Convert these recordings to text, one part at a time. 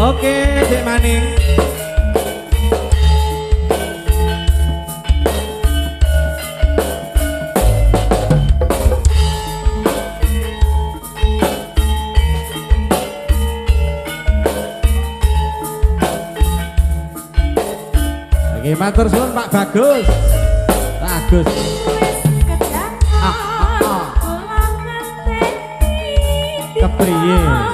Oke, Dek Maning. Oke, matur suwun Pak Bagus. Bagus. Kepriye?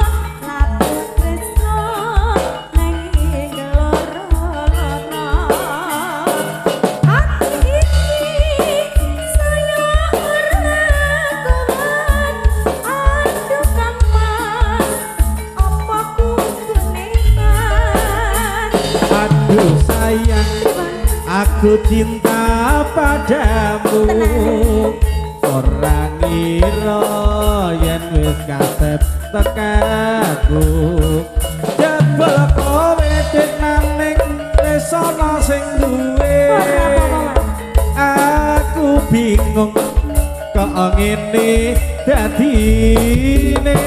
Aduh sayang, aku cinta padamu. Ora ngira yen wis kasep tekaku. Jebul kowe dik maning wis ana sing duwe. Aku bingung kok ngene dadine.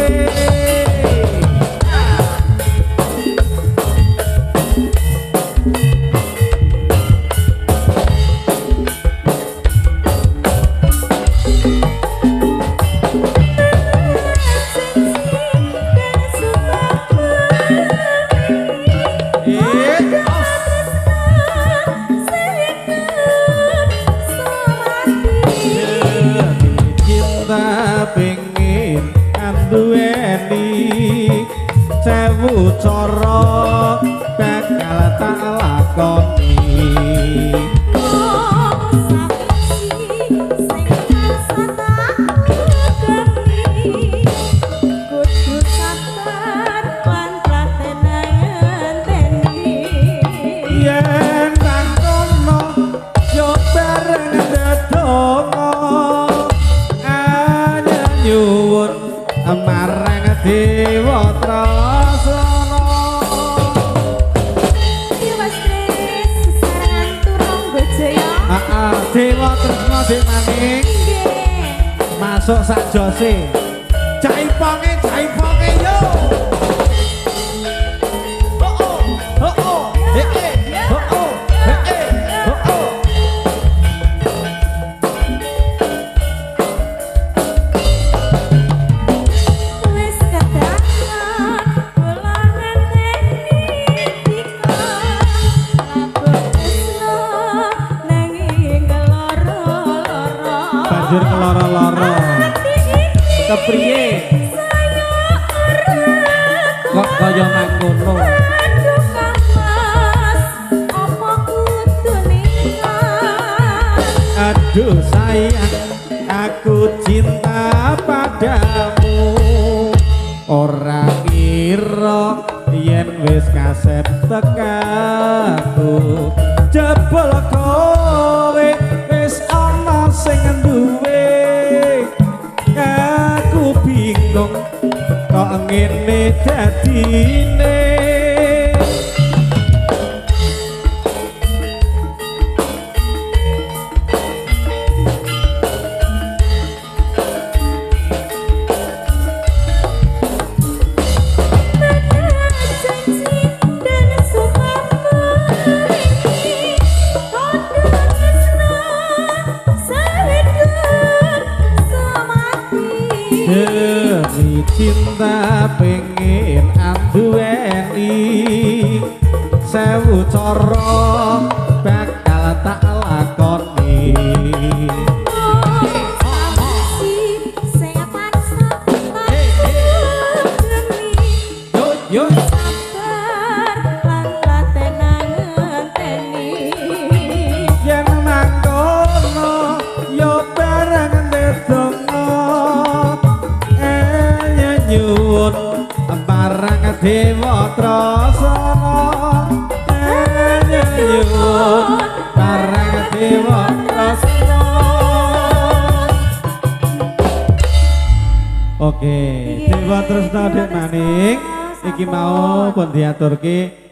Pengin anduweni sewu cara bakal tak lakoni. Kudu sabar lan telaten ngenteni. Yen mangkono yo bareng ndedonga nyuwun marang Dewa Tresna. Iya Mas Kris, sesarengan Turonggo Jaya. Heeh, Dewa Tresna Dik Maning. Nggih. Masuk sak jose. Jaiponge, jaiponge yo. Oh oh, oh oh, eh eh, oh oh, eh eh, oh oh. Wis kedaton kula ngenteni dika labuh tresna nanging keloro-loro. Banjur keloro-loro. Kepriye? Saya ora Kok kaya mangkono? Aduh Kang Mas, apa kudu nikah? Aduh sayang, aku cinta padamu. Ora ngira yen wis kasep tekaku. Jebul kowe wis ana sing duwe. Aku bingung kok ngene dadine. Janji dan sumpah mriki kandha tresna sehidup semati. Demi cinta pengen anduweni sewu cara bakal tak lakoni. Sing tansah tak demi Yo yo. Sabar lan telaten ngenteni. Yen mangkono yo bareng ndedonga nyuwun marang Dewa Tresna. Nyuwun marang Dewa Tresna. Oke, Dewa Tresna Dik Maning iki mau pun diaturke.